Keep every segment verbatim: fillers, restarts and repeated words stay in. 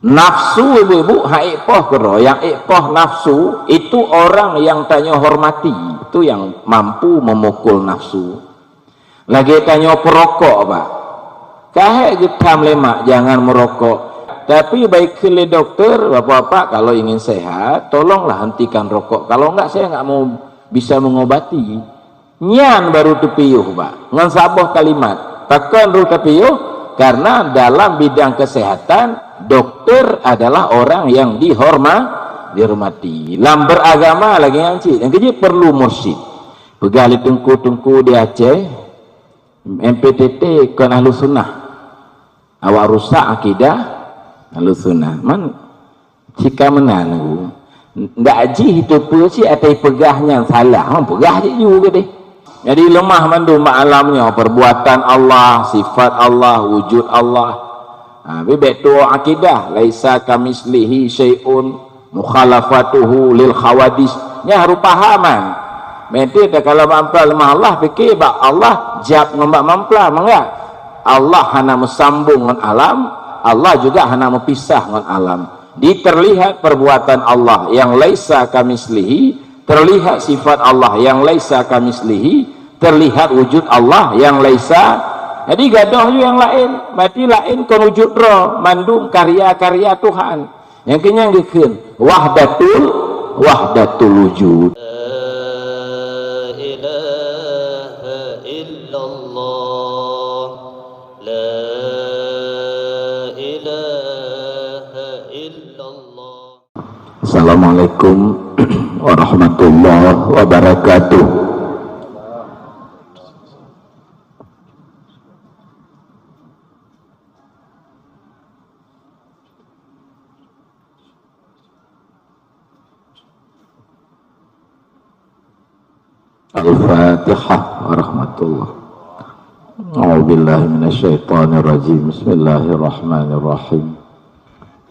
Nafsu ibu-ibu, hak ék poh keudroe, nyang ék poh nafsu itu orang yang tanyoe hormati, itu yang mampu memukul nafsu. Lagèe tanyoe peurokok, Pak. Ka hék geutham lé mak, jangan merokok. Tapi baikheun lé doktor, "Bapak-bapak kalau ingin sehat, tolonglah hentikan rokok. Kalau enggak, saya enggak mau bisa mengobati." Nyan baru teupiôh, Pak. Ngon saboh kalimat. Pakon baru teupiôh? Karena dalam bidang kesehatan, doktor adalah orang yang dihorma-, dihormati. Lam beragama lagèe nyan cit. Nyang keujeuet perlu mursyid. Peugah lé teungku-teungku di Aceh, M P T T kon Ahlus Sunnah. Awak rusak akidah Ahlus Sunnah. Man, cika meunan, Teungku. Ndak jih itu peue cit atai peugah nyan salah. Ha, peugah cit ju keudeh. Jadi leumah mandum bak alam nyoe, perbuatan Allah, sifat Allah, wujud Allah. Ha, bibet tuwoe akidah, "Laisa kamislihi syai'un." Mukhalafatuhu lil hawadis. Nyan harus pahaman. Meuntée takalon bak mamplam leumah Allah, pike bak Allah jab ngon bak mamplam, enggak? Allah hana meusambong ngon alam, Allah juga hana meupisah ngon alam. Di terlihat perbuatan Allah yang laisa kamislihi, terlihat sifat Allah yang laisa kamislihi, terlihat wujud Allah yang laisa. Jadi gadoh ju nyang laén, berarti laén kon wujud droe, mandum karya-karya Tuhan. Nyang keunyan geukheun wahdatul, wahdatul wujud. La ilaha illallah. La ilaha illallah. Assalamualaikum warahmatullahi wabarakatuh. Al-Fatihah warahmatullah. A'udzubillahi minasyaitonirrajim. Bismillahirrahmanirrahim.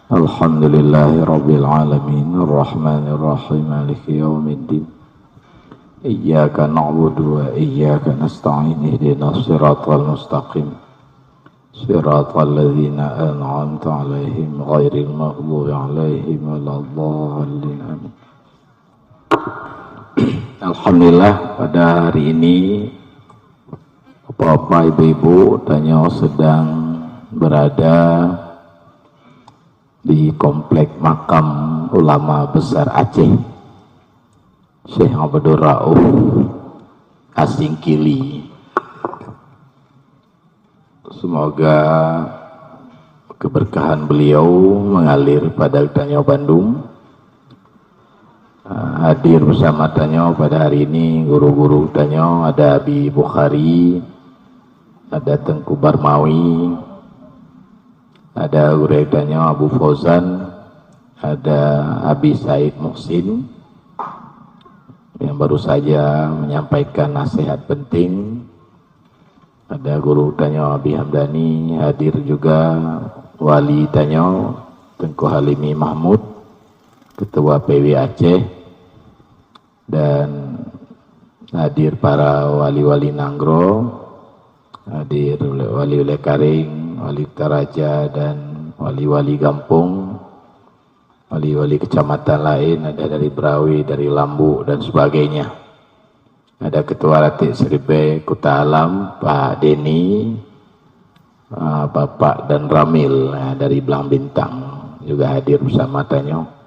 Alhamdulillahirabbil alamin. Arrahmanirrahim. Maliki yaumiddin. Iyyaka na'budu wa iyyaka nasta'in. Ihdinas siratal mustaqim. Siratal ladzina an'amta 'alaihim ghairil maghdubi 'alaihim waladdallin. Amin. Alhamdulillah, pada hari ini Bapak-bapak, Ibu-ibu, tanyoe sedang berada di Komplek Makam Ulama Besar Aceh, Syekh Abdul Rauf Asingkili. Semoga keberkahan beliau mengalir pada tanyoe bandum. Ah, hadir bersama tanyoe pada hari ini guru-guru tanyoe, ada Abi Bukhari, ada Teungku Barmawi, ada gurèe tanyoe Abu Fauzan, ada Abi Said Muhsin yang baru saja menyampaikan nasihat penting. Ada guru tanyoe Abi Hamdani, hadir juga wali tanyoe Teungku Halimi Mahmud, Ketua P W Aceh, dan hadir para wali-wali nanggroe, hadir wali-wali Karing, wali Taraja, dan wali-wali gampông, wali-wali kecamatan laén, ada dari Berawi, dari Lambok, dan sebagainya. Ada Ketua Ratik Siribèe Kuta Alam, Pak Deni, ah, Bapak Dan Ramil, ah, dari Blang Bintang juga hadir bersama tanyoe.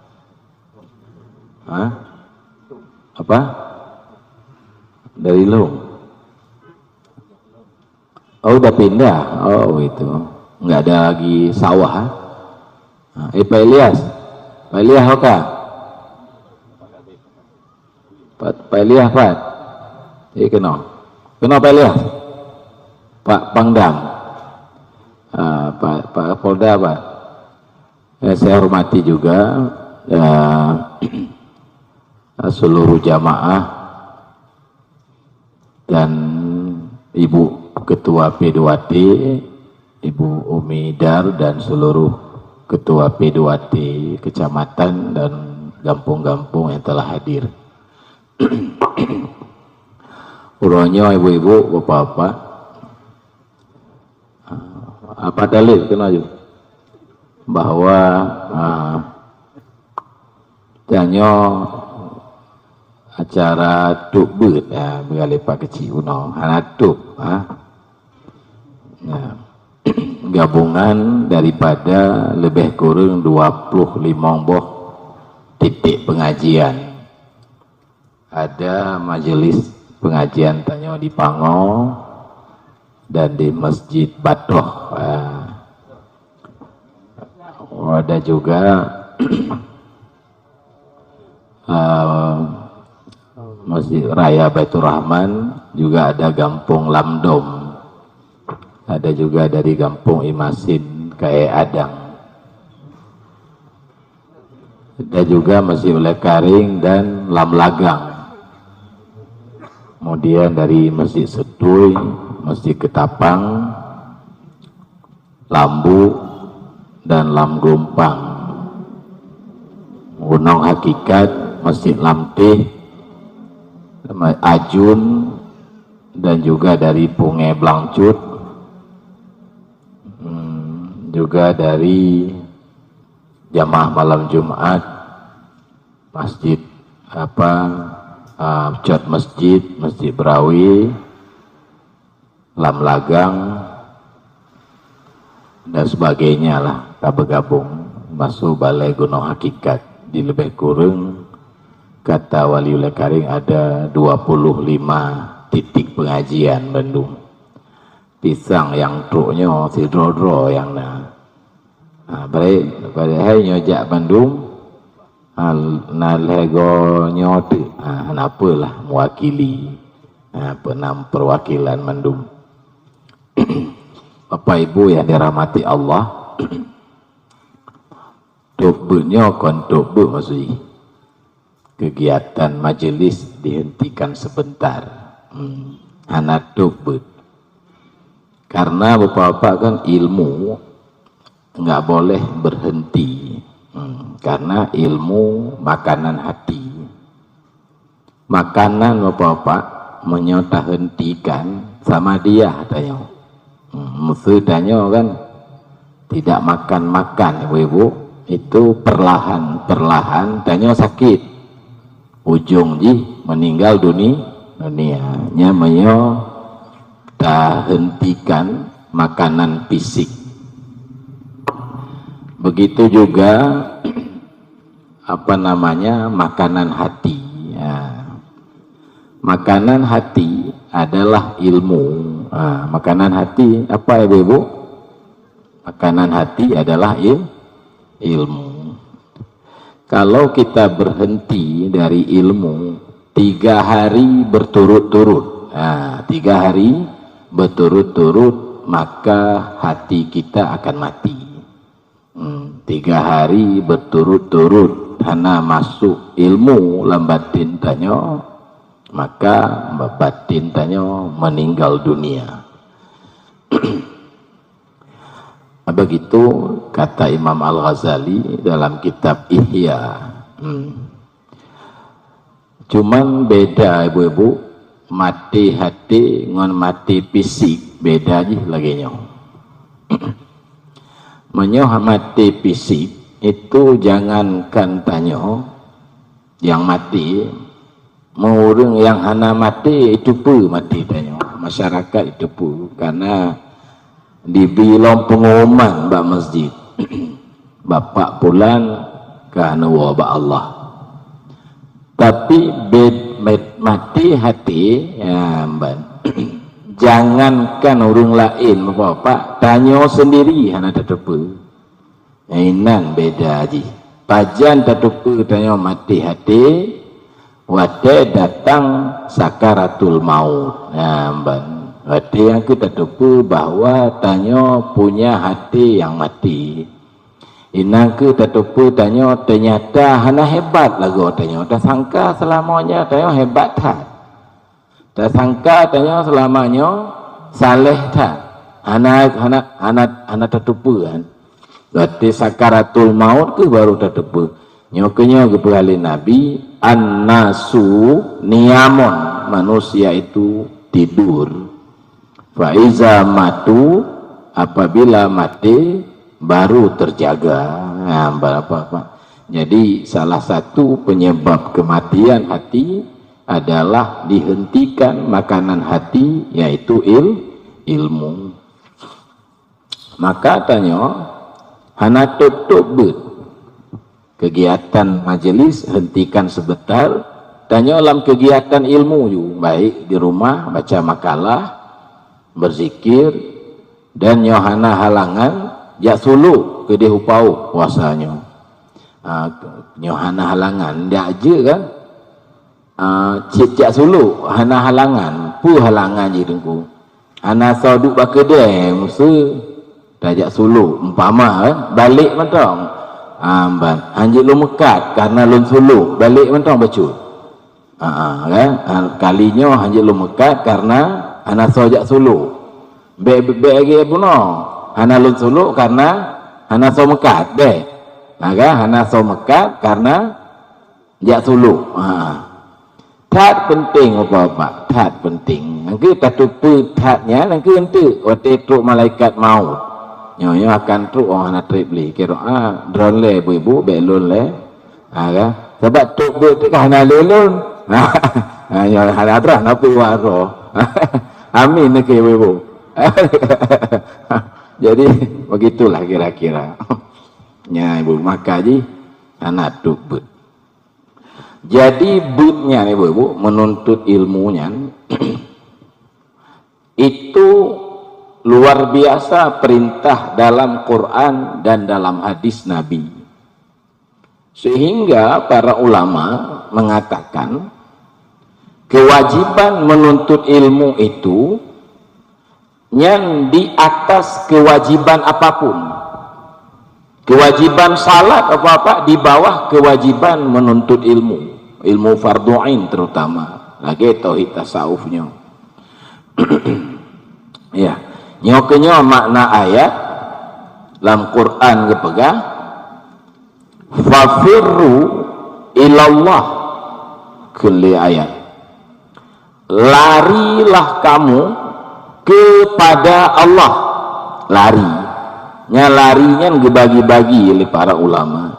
Hah? Apa? Dari Lhông. Oh, udah pindah. Oh, itu. Nggak ada lagi sawah, ah? Ah, eh, Pak Ilyas. Pak Ilyas, oke. Pak, Pak Ilyas, Pak. Eh, keunoe. Keunoe Pak Ilyas. Pak Pangdam. Ah, Pak, Pak Kapolda, Pak. Eh, saya hormati juga, eh, seluruh jamaah dan Ibu Ketua P dua T, Ibu Umi Dar, dan seluruh Ketua P dua T kecamatan dan gampông-gampông yang telah hadir. Uroe nyoe, ibu-ibu, bapak-bapak, apa dalil keunoe ju? bahwa, ah, tanyoe acara tôb beuet, ah, beuralée pak keuchik unoe, hana tôb, ah. Nah, gabungan daripada lebih kurang dua puluh lima boh titik pengajian. Ada majelis pengajian tanyoe di Pango dan di Masjid Batoh. Ah, ada juga, ah, Masjid Raya Baiturrahman, juga ada Gampong Lamdom. Ada juga dari Gampong Imasin, Kae Adang. Dan juga Masjid Ulèe Karing dan Lam Lagang. Kemudian dari Masjid Setui, Masjid Ketapang, Lambu, dan Lam Gelumpang. Gunong Hakikat, Masjid Lamteh, Ajun, dan juga dari Pungai Blangcut, hmm, juga dari jamaah malam Jumat, masjid apa, ah, Cot Masjid, Masjid Berawi, Lam Lagang, dan sebagainya lah, ka bergabung masuk Balai Gunong Hakikat. Di lebih kurang, kata Wali Ulèe Karing, ada dua puluh lima titik pengajian bandum. Pisang nyang trok nyoe sidroe-droe nyang na. Ha, bari, bari hai nyoe jak bandum. Ha, na lhèe goe nyoe teuk. Ha, hana apalah mewakili. Ha, peunam perwakilan mandum. Bapak Ibu yang dirahmati Allah, tôb beuet nyoe kon tôb beuet maksud jih. Kegiatan majelis dihentikan sebentar. Hmm, hana tôb beuet. Karena Bapak-bapak kan ilmu enggak boleh berhenti. Hmm, karena ilmu makanan hati. Makanan Bapak-bapak meunyoe tahentikan sama dia tanyoe. Hmm, meuseu tanyoe kan tidak makan-makan, ibu-ibu, itu perlahan-perlahan tanyoe sakit. Ujong jih meninggal duni-, dunia. Nyan meunyoe tahentikan makanan fisik. Begitu juga, apa namanya, makanan hati. Ya. Makanan hati adalah ilmu. Ha, makanan hati apa, ibu-ibu? Makanan hati adalah il-, ilmu. Kalau kita berhenti dari ilmu tiga hari berturut-turut, ha, tiga hari berturut-turut, maka hati kita akan mati. Hmm, tiga hari berturut-turut hana masuk ilmu lam batin tanyoe, maka batin tanyoe meninggal dunia. Begitu kata Imam Al-Ghazali dalam kitab Ihya. Hmm. Cuman beda, ibu-ibu, maté hati ngon maté fisik beda jih lagèe nyoe. Meunyoe maté fisik, itu jangankan tanyoe nyang maté, meu ureueng nyang hana maté, itu peue maté tanyoe. Masyarakat itu peue, karena dibi lom pengumuman bak masjid. Bapak pulan ka neuwoe bak Allah. Tapi bed-, met-, maté hati, ya, ban. Jangankan ureueng laén, Bapak, tanyoe sendiri hana tateupeue. Nyang inan beda jih. Pajan tateupeue tanyoe maté hati, watèe datang sakaratul maut. Nah, ban. Watèe nyang keu tateupeue bahwa tanyoe punya hati nyang maté. Inan keu tateupeue tanyoe teunyata hana hebat lagoe tanyoe. Tasangka seulamoe nyoe tanyoe hebat that. Tasangka tanyoe seulama nyoe saleh that. Hana, hana, hana, hana tateupeue kan. Berarti sakaratul maut keuh baru tateupeue. Nyoe keuh nyoe geupeuhah lé Nabi, "An-nasu niyamun," manusia itu tidur. "Fa iza matu," apabila maté, baru terjaga. Nah, berapa, Pak? Jadi, salah satu penyebab kematian hati adalah dihentikan makanan hati, yaitu il-, ilmu. Maka tanyoe hana tôb-tôb beuet. Kegiatan majelis hentikan sebentar, tanyoe lam kegiatan ilmu ju, baik di rumah baca makalah, berzikir, dan nyoe hana halangan jak suluk keudeh u paoh puasa nyoe. Ha, nyoe hana halangan, jak jeuet kan? Ah, cit jak suluk hana halangan. Peue halangan jih Teungku? Hana soe duek bak keudè, meuseu tajak suluk. Umpama, eh, balek mantong. Ah, ban, hanjeuet lôn meukat karena lôn suluk. Balek mantong bacut. Ah, ah, kan? Ah, kali nyoe hanjeuet lôn meukat karena hana soe jak suluk. Bèk, bèk lagèe bunoe. Hana lôn suluk karena hana soe meukat, bèk. Ha, kan? Hana soe meukat karena jak suluk. Ha. That penting, Bapak-bapak. That penting. Nangkeu tateupeue that nyan, nangkeu eunteuk watèe trok malaikat maut. Nyoe, nyoe akan trok, oh, hana trép lé. Kira, ah, droeneuh lé, ibu-ibu, bèk lôn lé. Ha, kan? Sabab trok beuet teuh ka hana lé lôn. Ha, nyoe hana droe, hana peue waro. Amin, nangkeu ibu-ibu. Jadi, begitulah kira-kira. Nya, ibu, maka jih hana trok beuet. Jadi, beuet nyan, ibu-ibu, menuntut ilmu nyan, itu luar biasa perintah dalam Quran dan dalam hadis Nabi. Sehingga para ulama mengatakan, kewajiban menuntut ilmu itu nyan di atas kewajiban apapun. Kewajiban salat apa-apa di bawah kewajiban menuntut ilmu. Ilmu fardu ain terutama. Lagèe tauhid tasawuf nyoe. Ya. Nyoe keuh nyoe makna ayat lam Quran geupeugah, "Fafirru ilallah." Keu lhèe ayat. Larilah kamu kepada Allah. Lari. Nya lari nyan geubagi-bagi lé para ulama.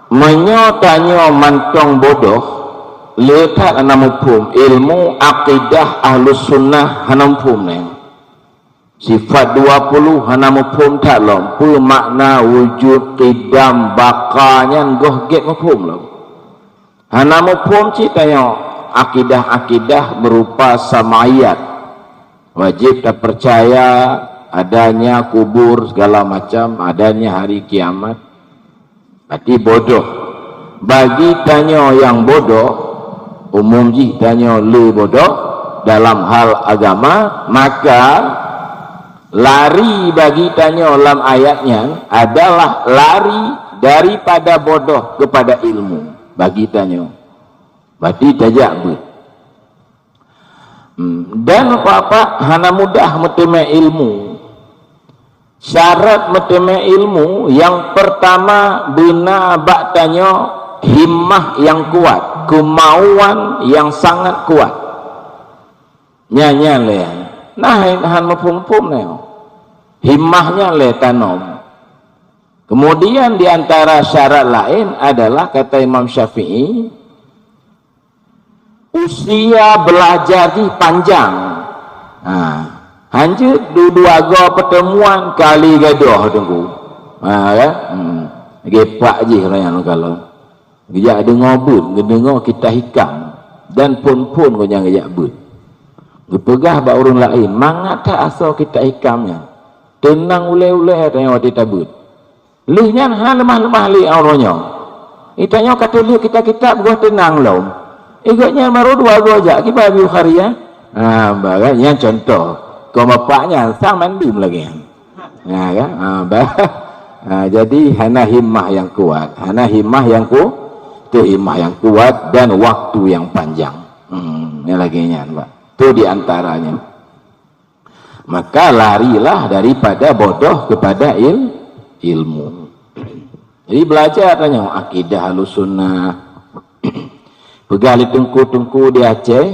Meunyoe tanyoe mantong bodoh, le that hana muphom ilmu akidah Ahlus Sunnah, hana muphom nyan. Sifat dua puluh hana muphom that lom. Peue makna wujud, qidam, baqa nyan goh gèt muphom lom. Hana muphom cit tanyoe akidah-akidah berupa sam'iyat. Wajib tapercaya adanya kubur, segala macam, adanya hari kiamat. Berarti bodoh. Bagi tanyoe nyang bodoh, umum jih tanyoe le bodoh dalam hal agama, maka lari bagi tanyoe lam ayat nyan adalah lari daripada bodoh kepada ilmu bagi tanyoe. Berarti tajak beuet. Hmm, dan apa-apa hana mudah meuteumé ilmu. Syarat meuteumé ilmu nyang pertama beuna bak tanyoe himmah nyang kuat, keumauan nyang sangat kuat. Nyan, nyan lé. Nah, han muphom-phom nyoe. Himmah nyan lé tanom. Kemudian di antara syarat laén adalah kata Imam Syafi'i, usia belajar jih panjang. Ha, hanjeuet du-, dua go pertemuan kali gadoh Teungku. Ha, kan? Hmm. Gepak jih ureueng nyan kalau. Geujak deungoe beuet, geudeungoe kitab hikam dan phon-phon gobnyan geujak beuet. Geupeugah bak ureueng laén, mangat that asoe kitab hikam nyan. Teunang ulèe-ulèe tanyoe watèe tabeuet. Lheueh nyan hana leumah-leumah lé uroe nyoe. Geutanyoe ka tuléh kitab-kitab goh teunang lom. Gobnyan barô dua goe jak kiban Bukhari, ya. Ha, bah, kan? Nyan contoh. Kon bapak nyan sang mandum lagèe nyan. Ha, kan? Ha, bah. Ha, jadi hana himmah nyang kuat. Hana himmah nyang ku-, tu himmah nyang kuat dan waktu nyang panjang. Hmm, nyan lagèe nyan, bah. Tu di antaranya. Maka larilah daripada bodoh kepada il-, ilmu. Jadi belajar tanyoe akidah Ahlussunnah. Peugah lé teungku-teungku di Aceh,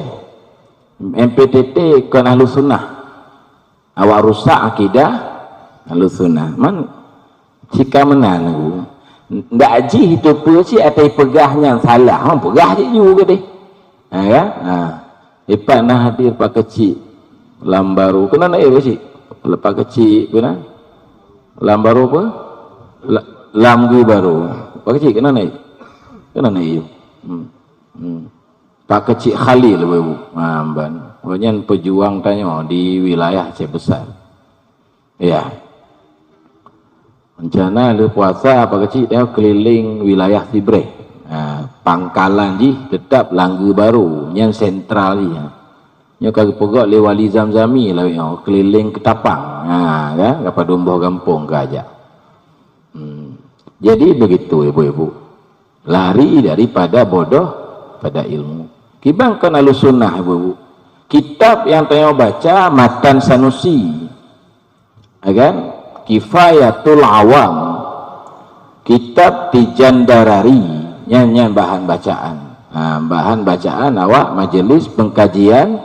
M P T T kon Ahlussunnah. Awak rusak akidah, Ahlussunnah. Man, cika meunan, Guru. Ndak jih teupeue cit, atai peugah nyan salah. Ha, peugah cit ju keudeh. Ha, ya? Ha. Ipat na hadir Pak Keuchik Lam Baro. Keunan na ie Pak Keuchik? Lepas Keuchik keunan. Lam Baro apa? La-, Lam Gui Baro. Pak Keuchik keunan na ie? Keunan na ie. Hmm. Hmm. Pak Keuchik Khalil, Ibu. Ha, ban. Awak nyan peujuang tanyoe di wilayah Aceh Besar. Ya. Rencana lheueh puasa Pak Keuchik dia keliling wilayah Sibreh. Ha, pangkalan jih tetap Lam Gui Baro, nyan sentral jih. Ha. Nyoe ka geupeugah lé Wali Zamzami lawét nyoe, keliling Ketapang. Ha, kan? Ka padum boh gampông ka jak. Hmm. Jadi begitu, ibu-ibu. Lari daripada bodoh pada ilmu. Kiban kon Ahlussunnah, ibu-ibu. Kitab nyang tanyoe baca matan Sanusi. Ya kan? Kifayatul Awam. Kitab Tijan Darari. Nyan, nyan bahan bacaan. Ha, bahan bacaan awak majelis pengkajian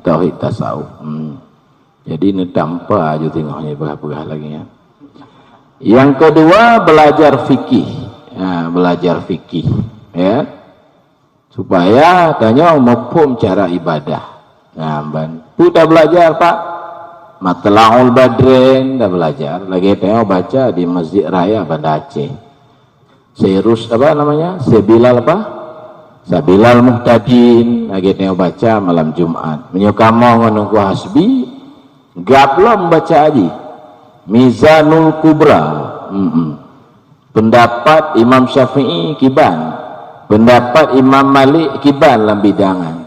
tauhid tasawuf. Hmm. Jadi neutampa ju singoh nyoe peugah-peugah lagée nyan. Yang kedua, belajar fikih. Ha, belajar fikih, ya. Supaya tanyoe muphom cara ibadah. Ha, ban. Peue tabelajar, Pak? Matla'ul Badrain tabelajar. Lagée tanyoe baca di Masjid Raya Banda Aceh. Sirus apa namanya? Sabilal apa? Sabilal Muhtadin. Lagée tanyoe baca malam Jumat. Meunyoe kamoe ngon Teungku Hasbi, gab lom baca jih. Mizanul Kubra. Mm-mm. Pendapat Imam Syafi'i kiban. Pendapat Imam Malik kiban lam bidang nyan.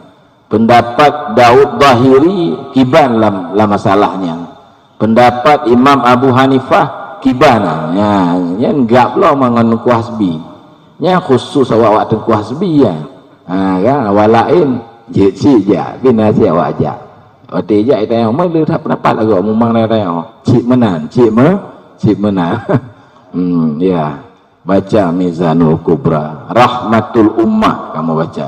Pendapat Daud Zahiri kiban lam, lam masalah nyan. Pendapat Imam Abu Hanifah kiban. Ya, nyan gab lom ngon Teungku Hasbi. Nyan khusus awak-awak Teungku Hasbi ya. Ha, kan? Awak laén jeuet cit jak, pina cit awak jak. Watée jak tanyoe, meuleuh that pendapat lagoe mumang tanyoe. Cit meunan, cit me-, cit meunan. Hmm, ya. Baca Mizanul Kubra, Rahmatul Ummah kamu baca.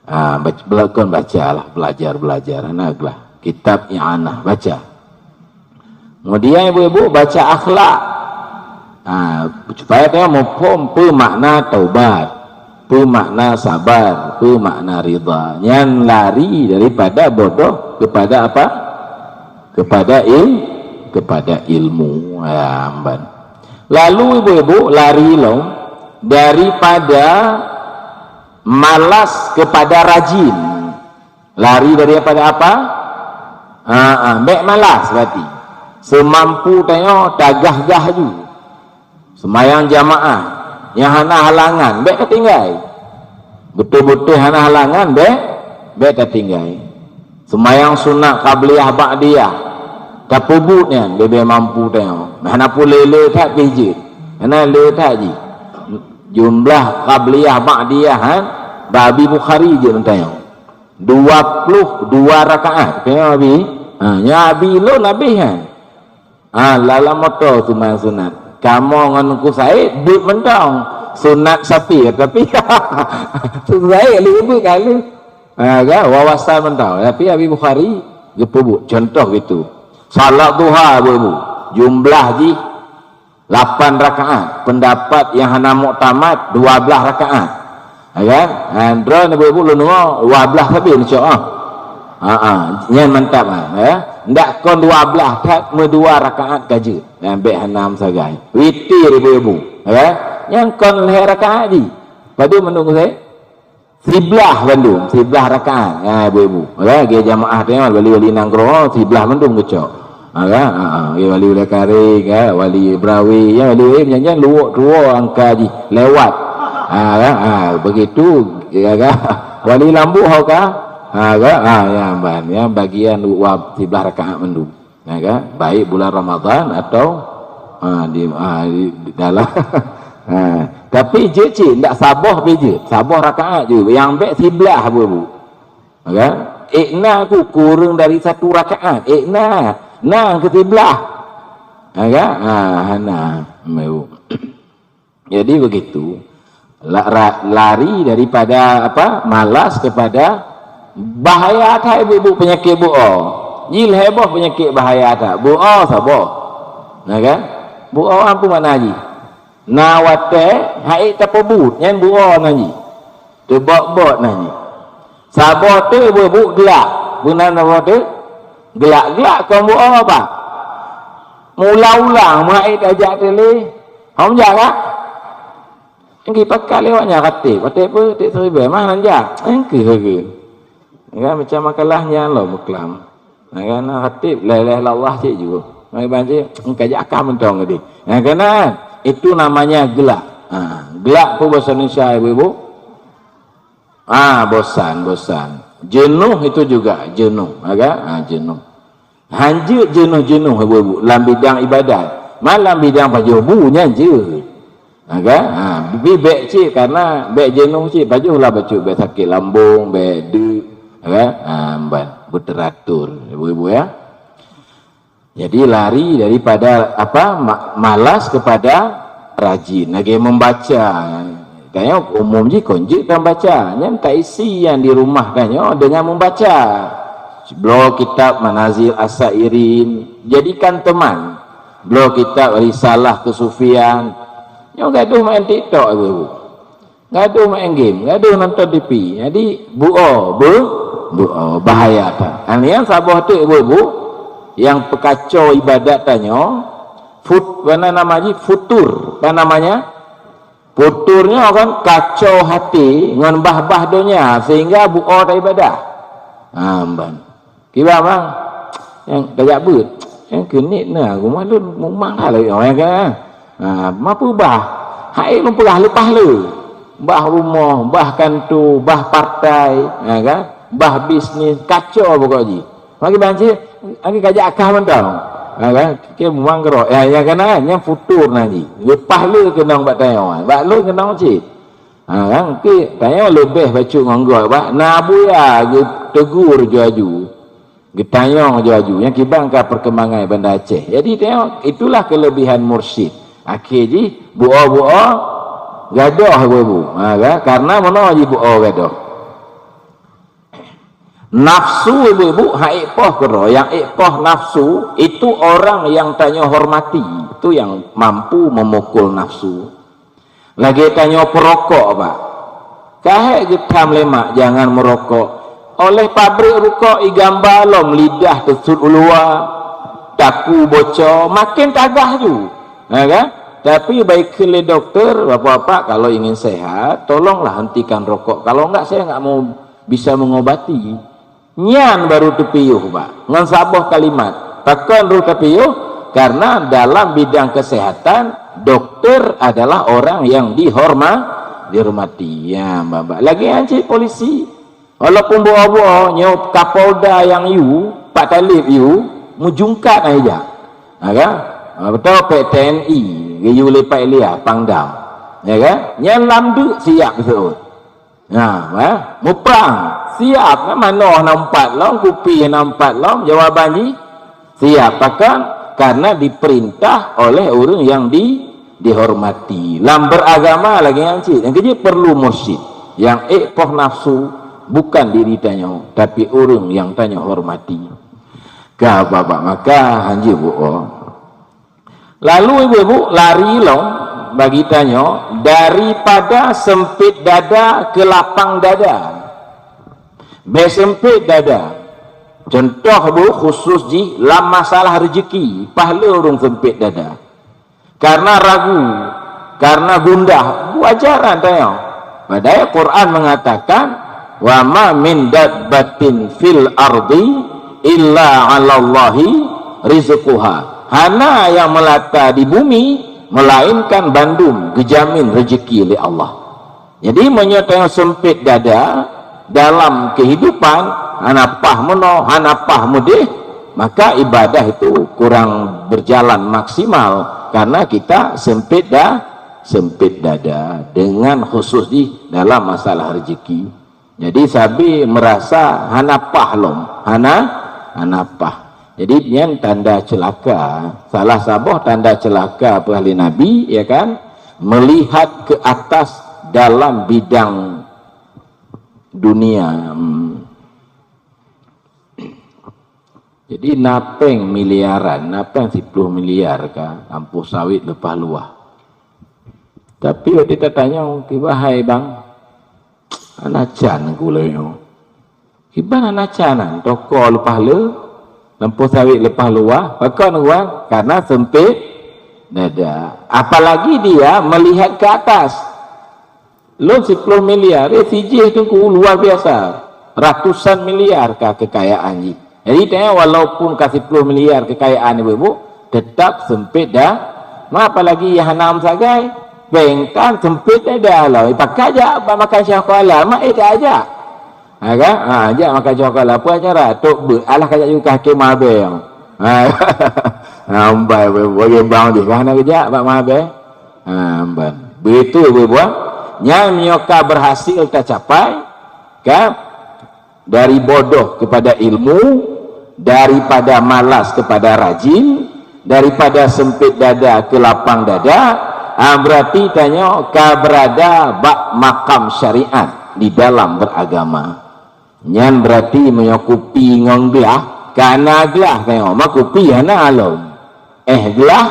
Ah, bac-, bela-, kon bacalah, belajar-belajar, hana glah. Kitab I'anah, baca. Kemudian ibu-ibu baca akhlak. Ah, supaya tanyoe muphom peue makna taubat, peue makna sabar, peue makna ridha. Nyan lari daripada bodoh kepada apa? Kepada il-, kepada ilmu. Ya, amban. Lalu ibu-ibu lari lom daripada malas kepada rajin. Lari daripada apa? Ha, ha, bék malas berarti. Seumampu tanyoe tagah-gah ju. Seumayang jamaah nyang hana halangan, bék tatinggai. Beutôi-beutôi hana halangan, bék, bék tatinggai. Seumayang sunat qabliyah ba'diyah, tapeubuet nyan leubeh mampu tanyoe. Hana peureulée le that pih jeuet. Hana le that jih. Jumlah qabliyah ba'diyah, ha, bak Abi Bukhari jeuet ngon tanyoe. Dua puluh dua rakaat. Tanyoe Abi, ha, nyan Abi lôn habéh nyan. Ha, lam moto seumayang sunat. Kamoe ngon Teungku Said beuet mantong. Sunat sapir, tapi Teungku Said lé beuet kali. Ha, kan? Wawasan mantong. Tapi Abi Bukhari geupeubuet. Contoh gitu. Salat duha, ibu-ibu. Jumlah jih lapan rakaat. Pendapat nyang hana muktamad, dua belas rakaat. Ya kan? Ha, droeneuh ibu-ibu lôn deungoe dua belas sabe neucok, ah. Ha, ha, nyan mantap, ah, ya. Ndak kon dua belas that, meudua rakaat ka jeuet. Nyan bék hana meusagai. Witir ibu-ibu, ya kan? Nyan kon lhée rakaat jih. Padum mandum, Teungku Said? Siblaih bandum, siblaih rakaat. Ha, ibu-ibu. Ya, lagée jamaah tanyoe, wali-wali nanggroe, siblaih bandum geucok. Ha, kan? Ha, ha. Lagée wali Ulèe Kareng, ya, wali Brawee, ya, wali-wali nyan-nyan luwok tuwoe angka jih lewat. Ha, kan? Ha, begitu, ya, kan? Wali Lambok ho ka? Ha, kan? Ha, ya, ban, ya, bagian wa-, siblaih rakaat mandum. Ya, kan? Baik bulan Ramadan atau, ha, di, ha, di, di dalam. Ha, tapi jeuet cit, ndak saboh pih jeuet. Saboh rakaat jeuet. Nyang bék siblaih, ibu-ibu. Ya, kan? Ék na ku kureueng dari satu rakaat. Ék na. Na keu siblaih. Ya, kan? Ha, hana. Meu. Jadi begitu. La-, ra-, lari daripada apa? Malas kepada bahaya that ibu-ibu penyakit buoh. Jih lhée boh penyakit bahaya that. Buoh saboh. Nah kan? Buoe apa makna jih? Na watèe hai tapeubuet, nyan buoe nan jih. Teubok-bok nan jih. Saboh teuk buet-buet glak. Beuna saboh teuk glak-glak kon buoe apa? Meuulang-ulang, meuhai tajak teuléh. Hom jak ka? Engki pakat lewat nyan khatib. Khatib peue? Khatib siribèe. Mah nan jak? Engki lagèe. Kan macam makalah nyan lom meuklam. Nah, kan, khatib, la ilaha illallah cit ju. Mai ban cit, engka jak akah mantong tadi. Nah, keunan, itu namanya gelak. Ha, gelak peue bahasa Indonesia, ibu-ibu? Ah, bosan, bosan. Jenuh itu juga jenuh, ha kan? Ah, jenuh. Hanjeuet jenuh-jenuh ibu-ibu lam bidang ibadat. Malam bidang pajoh bu nyan jeuet. Ha kan? Ha, bi bèk cit karena bèk jenuh cit, pajoh lah bacut, bèk sakét lambung, bèk deuk. Ha kan? Ha, ban beuteratur ibu-ibu ya. Jadi lari daripada apa, ma-, malas kepada rajin. Lagèe membaca. Tanyoe umum jih kon jeuet kan baca. Nyan taisi nyang di rumah tanyoe dengan membaca. Bloe kitab Manazil As-Sairin, jadikan teman. Bloe kitab Risalah Kesufian. Nyoe gadoh main TikTok ibu-ibu. Gadoh main game, gadoh nonton T V. Jadi, buoe, bu-, buoe, bahaya that. Nyan saboh teuk ibu-ibu nyang peukacau ibadat tanyoe, fut-, apa nama jih? Futur. Apa namanya? Futur nyoe kan kacau hati ngon bah-bah donya sehingga buoe that ibadah. Ha, ban. Kiban bang, nyang tajak beuet, nyang keuneuk na rumoh lôn mumang hana lagèe nyoe kan. Ha, ma peue bah? Hai lôn peugah leupah le. Bah rumoh, bah kantô, bah partai, ha kan? Bah bisnis, kacau pokok jih. Maki ban cit, lagi kajak akah mantong. Ha kan? Kira mumang keurok. Ya, ya kan? Nyang futur na jih. Leupah le keunong bak tanyoe. Bak lôn keunong cit. Ha kan? Ki tanyoe leubeh bacut ngon gob bak na buya geutegur ju aju. Geutanyong ju aju nyang kiban ka perkembangan Banda Aceh. Jadi tengok, itulah kelebihan mursyid. Akhé jih buoe-buoe gadoh ibu-ibu. Ha kan? Karena meunoe jih buoe gadoh. Nafsu ibu-ibu hak ék poh keudroe, nyang ék poh nafsu itu orang yang tanyoe hormati, itu yang mampu memukul nafsu. Lagèe tanyoe peurokok, Pak. Ka hék geutham lé mak, jangan meurokok. Oleh pabrik rukok igamba lom lidah teusut u luwa, taku boco, maken tagah ju. Ha kan? Tapi baikheun lé dokto, Bapak-bapak kalau ingin sehat, tolonglah hentikan rokok. Kalau enggak, saya enggak mau bisa mengobati. Nyan baru teupiôh, Pak, ngon saboh kalimat. Pakon roh teupiôh? Karena dalam bidang kesehatan, doktor adalah orang yang dihorma-, dihormati. Ya, Bapak. Lagèe nyan cit polisi. Walaupun buoe-buoe, nyoe Kapolda nyang yue, Pak Talib yue, meujungkat ai jak. Ha kan? Ha, beutôi, P T N I, geuyue lé Pak Ilya, Pangdam. Ya kan? Nyan lam deuk siap beutôi. Nah, eh, muprang. Siap, kan? Manoe na empat lom, kupi na empat lom. Jawaban jih, siap. Pakon? Karena diperintah oleh ureueng yang di-, dihormati. Lam beragama lagèe nyan cit. Nyang keujeuet perlu mursyid. Nyang ék poh nafsu bukan diri tanyoe, tapi ureueng nyang tanyoe hormati. Ka babak maka hanjeuet buoe. Lalu ibu-ibu lari lom bagi tanyoe daripada sempit dada ke lapang dada. Bèk sempit dada. Contoh bu khusus jih lam masalah rezeki, pahala ureueng sempit dada. Karena ragu, karena gundah, wajar tanyoe. Padahai Quran mengatakan, "Wa ma min dabbatin fil ardi illa 'alallahi rizquha." Hana nyang meulata di bumi melainkan bandum geujamin rezeki lé Allah. Jadi meunyoe tanyoe sempit dada dalam kehidupan, hana paih meunoe, hana paih meudéh, maka ibadah itu kurang berjalan maksimal karena kita sempit da-, sempit dada dengan khusus jih dalam masalah rezeki. Jadi sabe merasa hana paih lom, hana, hana paih. Jadi nyan tanda celaka. Salah saboh tanda celaka peue ahli Nabi, ya kan? Melihat ke atas dalam bidang dunia. Hmm. Jadi na péng miliaran, na péng siploh miliar ka lampôh sawét leupah luwah. Tapi watée tatanyong, "Kiban hai bang, hana can ku lé nyoe." Kiban hana can, toko leupah le, lampôh sawét leupah luwah, pakon kuat, karena sempit dada. Apalagi dia melihat ke atas. Lôn siploh miliar, eh, sijih teungku luar biasa. Ratusan miliar ka kekayaan jih. Jadi, tanya walaupun ka siploh miliar kekayaan ibu-ibu, tetap sempit dah. Ma apalagi yang hana meusagai, péng kan sempit dah dah lah. Pakai jak bak makan syahkuala, mak eh dah ajak. Ha, kan? Ha, jak makan syahkuala. Apa acara? Tok beuet. Alah kajak juga kaki mabe. Ha. Nambai bagi bang di. Kan nak kejak bak mabe. Ha, ban. Begitu ibu-ibu. Nyang nyoka berhasil tercapai, kan? Dari bodoh kepada ilmu, daripada malas kepada rajin, daripada sempit dada ke lapang dada, ha, berarti tanyoe ka berada bak makam syariat di dalam beragama. Nyan berarti meunyoe kupi ngon glah, kana glah tanyoe, ma kupi hana alom. Eh, glah,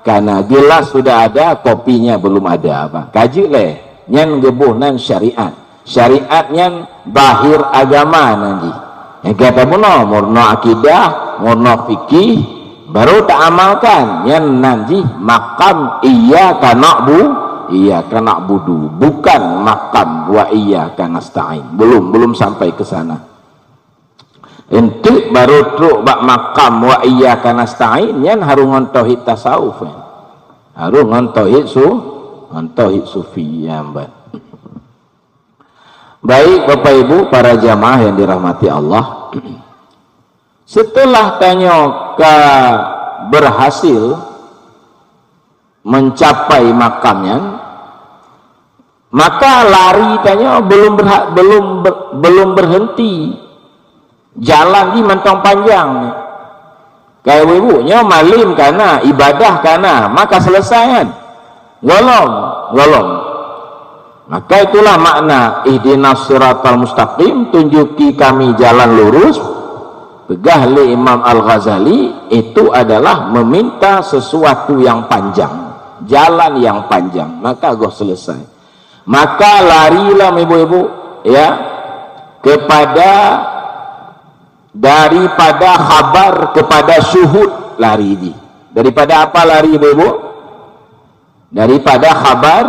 kana gelas sudah ada, kopinya belum ada. Apa? Kajut leh. Nyan geuboh nan syariat. Syariat nyan bahir agama nan jih. Nyang kata bunoe, murnoe akidah, murnoe fikih, baru taamalkan. Nyan nan jih makam iyyaka na'bu, iyyaka na'budu, bukan makam wa iyyaka nasta'in. Belum, belum sampai ke sana. Enteuk baru trok bak makam wa iyyaka nasta'in, nyan harôh ngon tauhid tasawuf, kan? Harôh ngon tauhid su-, ngon tauhid sufi, ya, ban. Baik, Bapak Ibu, para jamaah yang dirahmati Allah. Setelah tanyoe ka berhasil mencapai makam nyan, maka lari tanyoe belum berha-, belum ber-, belum berhenti. Jalan jih mantong panjang. Kaya ibu-ibu, nyoe malem kana, ibadah kana, maka selesai kan? Golom, golom. Maka itulah makna ihdinas siratal mustaqim, tunjuki kami jalan lurus. Peugah lé Imam Al-Ghazali, itu adalah meminta sesuatu yang panjang, jalan yang panjang, maka goh selesai. Maka larilah ibu-ibu, ya, kepada, daripada khabar kepada syuhud lari jih. Daripada apa lari ibu-ibu? Daripada khabar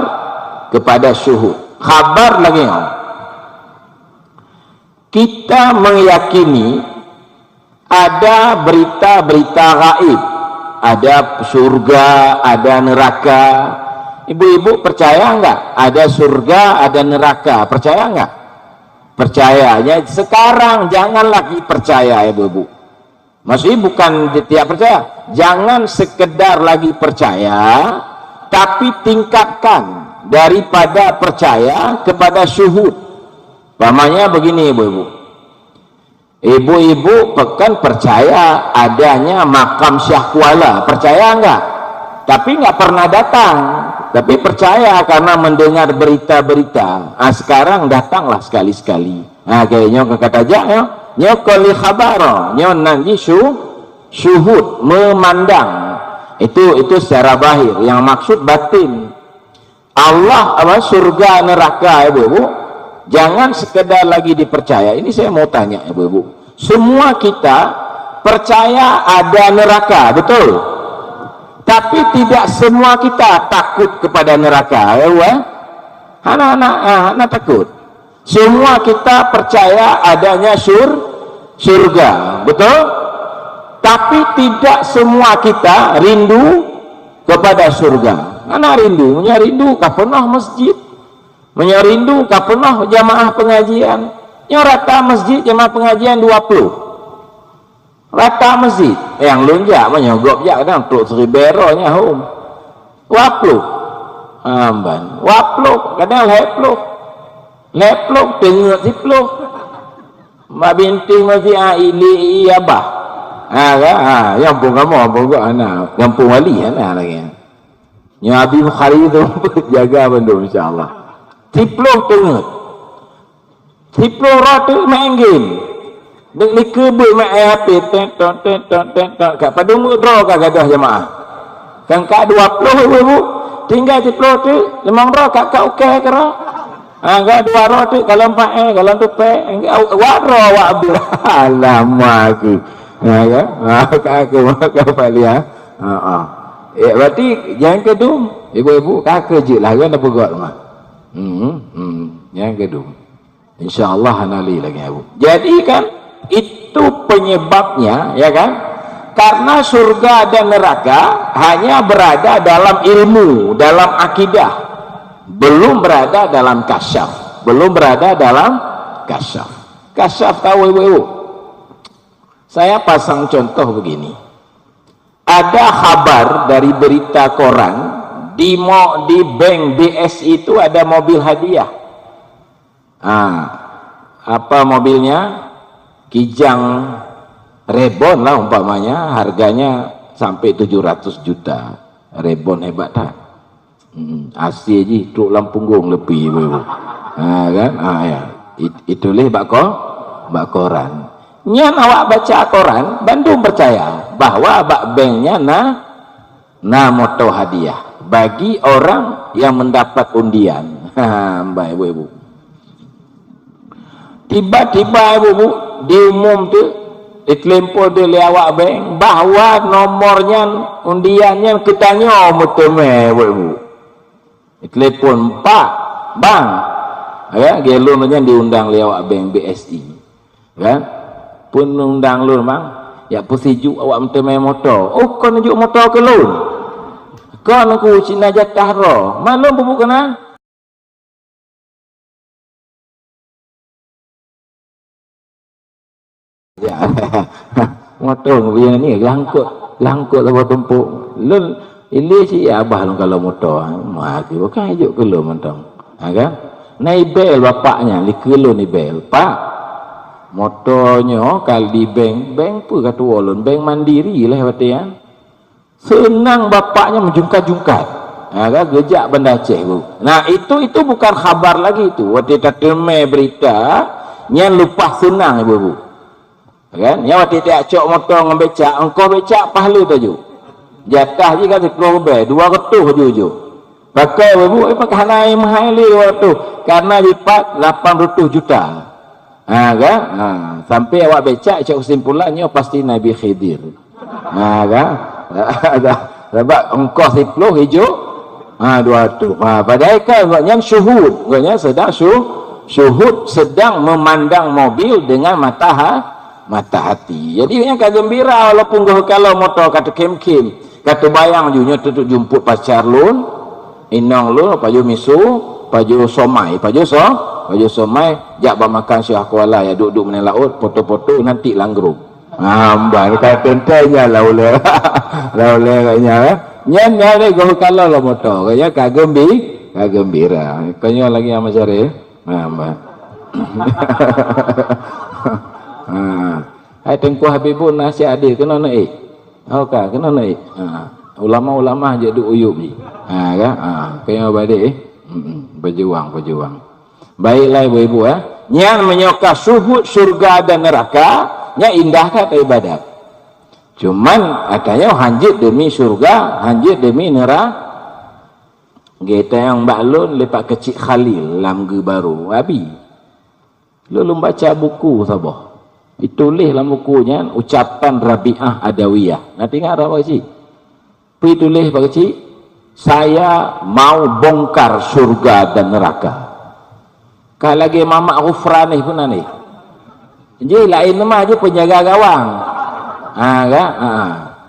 kepada syuhud. Khabar lagée nyoe. Kita meyakini ada berita-berita gaib. Ada surga, ada neraka. Ibu-ibu percaya enggak? Ada surga, ada neraka. Percaya enggak? Percayanya sekarang, jangan lagi percaya, ibu-ibu. Maksudnya bukan tidak percaya. Jangan sekedar lagi percaya, tapi tingkatkan daripada percaya kepada syuhud. Umpamanya begini, ibu-ibu. Ibu-ibu pekan percaya adanya makam Syah Kuala. Percaya enggak? Tapi enggak pernah datang. Tapi percaya karena mendengar berita-berita. Ah, sekarang datanglah sekali-sekali. Ha, kaya nyoe ka kata jak nyoe. Nyoe kon lé khabar, nyoe nan jih syu-, syuhud, memandang. Itu, itu secara bahir. Yang maksud batin. Allah, apa, surga, neraka, ibu-ibu, jangan sekedar lagi dipercaya. Ini saya mau tanya, ibu-ibu. Semua kita percaya ada neraka, betul? Tapi tidak semua kita takut kepada neraka, ya, Bu, eh? Hana, hana, ah, hana takut. Semua kita percaya adanya sur-, surga, betul? Tapi tidak semua kita rindu kepada surga. Hana rindu, meunyoe rindu ka peunoh masjid. Meunyoe rindu ka peunoh jamaah pengajian. Nyoe rata masjid jamaah pengajian dua puluh. Rata masjid. Eh, nyang lôn jak, meunyoe gob jak kadang trok siribèe droe nyan hom. Dua puluh. Amban. Dua puluh, kadang lhèe puluh. Lhèe puluh, teungeut siploh. Bak bintéh masjid, ah, ili, iya bah. Ha, kan? Ha, nyang pun kamoe, pun gok hana. Gampông Wali hana lagèe nyan. Nyoe Abi Bukhari tu jaga bandum, insya Allah. Siploh teungeut. Siploh droe teuk main game. Deuk nikeue beuet meu'èn H P, tet, tot, tet, tot, tet, tot. Ka padum droe ka gadôh jamaah. Kan ka dua ploh ibu-ibu, tinggai siplôh teuk, limong droe ka, ka ukèe keudroe. Ha, ka dua droe teuk, kalon pa'èe, kalon tupèe, awak droe awak beuet. Alamak aku. Ha, kan? Ha, ka aku, ka Pak Lia. Ha, ha. Eh, berarti jangan keudum, ibu-ibu, ka keujeuet lah, kan dah peugah mah. Hmm, hmm, jangan keudum. Insya Allah hana lé lagèe nyan. Jadi kan, itu penyebabnya, ya kan? Karena surga dan neraka hanya berada dalam ilmu, dalam akidah. Belum berada dalam kasyaf. Belum berada dalam kasyaf. Kasyaf tahu ibu-ibu? Saya pasang contoh begini. Ada khabar dari berita koran, di mo-, di bank B S I itu ada mobil hadiah. Ha, apa mobilnya? Kijang Reborn lah umpamanya, harganya sampai tujuh ratus juta. Reborn hebat that. Hmm, A C jih trok lam punggong leupie, ibu-ibu. Ha, kan? Ha, ya. It-, ituléh bak ko-, bak koran. Nyan awak baca koran, bandum percaya bahwa bak bank nyan na Na moto hadiah bagi orang yang mendapat undian. Ha, mbai ibu-ibu. Tiba-tiba ibu-ibu diumum tu, ditelepon tu lé awak bank bahwa nomor nyan, undian nyan geutanyoe meuteumé ibu-ibu. Ditelepon, "Pak, bang." Ya, lôn nyan diundang lé awak bank B S I. Kan? Peundang lôn, bang, jak peusijuek awak meuteumé moto. Oh, kon jok moto keu lôn. Kon ku cit na jatah droe. Man lôn peubuet keunan. Ya. Moto ngon ni langkot, langkot saboh tumpuk. Lôn ilé cit ya abah lôn kalau moto. Mah keu bukan jok keu lôn mantong. Ha, kan? Na ibel bapak nyan, likeu lôn ibel, "Pak, moto nyoe ka di bank." "Bank peue ka tuwoe lôn?" "Bank Mandiri lah watèe nyan." Seunang bapak nyan meujungkat-jungkat. Ha, kan? Geujak Banda Aceh, Bu. Nah, itu, itu bukan khabar lagi tu. Watèe tateumé berita, nyan leupah seunang, Ibu-ibu. Kan? Nyan watèe tajak cok moto ngon becak, ongkoh becak paih le tajok. Jatah jih kan siplôh ribèe, dua reutôh ju-ju. Pakon, Ibu, eh, pakon hana meuhai lé dua reutôh? Karena jipat lapan reutôh juta. Ha, kan? Ha, sampai awak becak cok kesimpulan nyoe pasti Nabi Khidir. Ha, kan? Sabab ongkoh siplôh ijok, ha, dua reutôh. Ha, padahai kan gobnyan syuhud. Gobnyan sedang syu-, syuhud sedang memandang mobil dengan mata ha-, mata hati. Jadi, nyan ka geumbira walaupun geuh kalon moto ka teukhém-khém, ka teubayang ju nyoe teutap jumput pacar lôn, inong lôn, pajoh miso, pajoh somai, pajoh so-, pajoh somai, jak bak makan Syekh Kuala ya, duek-duek meunan laôt, foto-foto nanti lam grup. Ha, mban ka teuntèe nyan lah ulèe. Lah ulèe kat nyan, eh. Nyan, nyan lé geuh kalon lom moto, ya, ka geumbi-, ka geumbira. Keu nyoe lagèe Ahmad Syarif. Ha, mban. Ha. Hai Teungku Habibun na siat adé keunoe neuék. Oh ka, keunoe neuék. Ha. Ulama-ulama jeuet duek u yup jih. Ha, kan? Ha, keu nyoe badé, eh. Hmm, beujuang, beujuang. Baiklah ibu-ibu, eh. Nyan meunyoe ka syuhud syurga dan neuraka, nyan indah that ibadat. Cuman, ata nyoe hanjeuet demi syurga, hanjeuet demi neura-, Geutanyong bak lôn lé Pak Keuchik Khalil lam Geubarô, Abi, lôn, lôn baca buku saboh. Ituléh lam buku nyan ucapan Rabi'ah Adawiyah. Na teuingat Pak Keuchik? Peue ituléh Pak Keuchik? "Saya mau bongkar surga dan neraka." Ka lagèe mamak Ghufranih pun na neh. Jih laén teuma jih penjaga gawang. Ha, kan? Ha.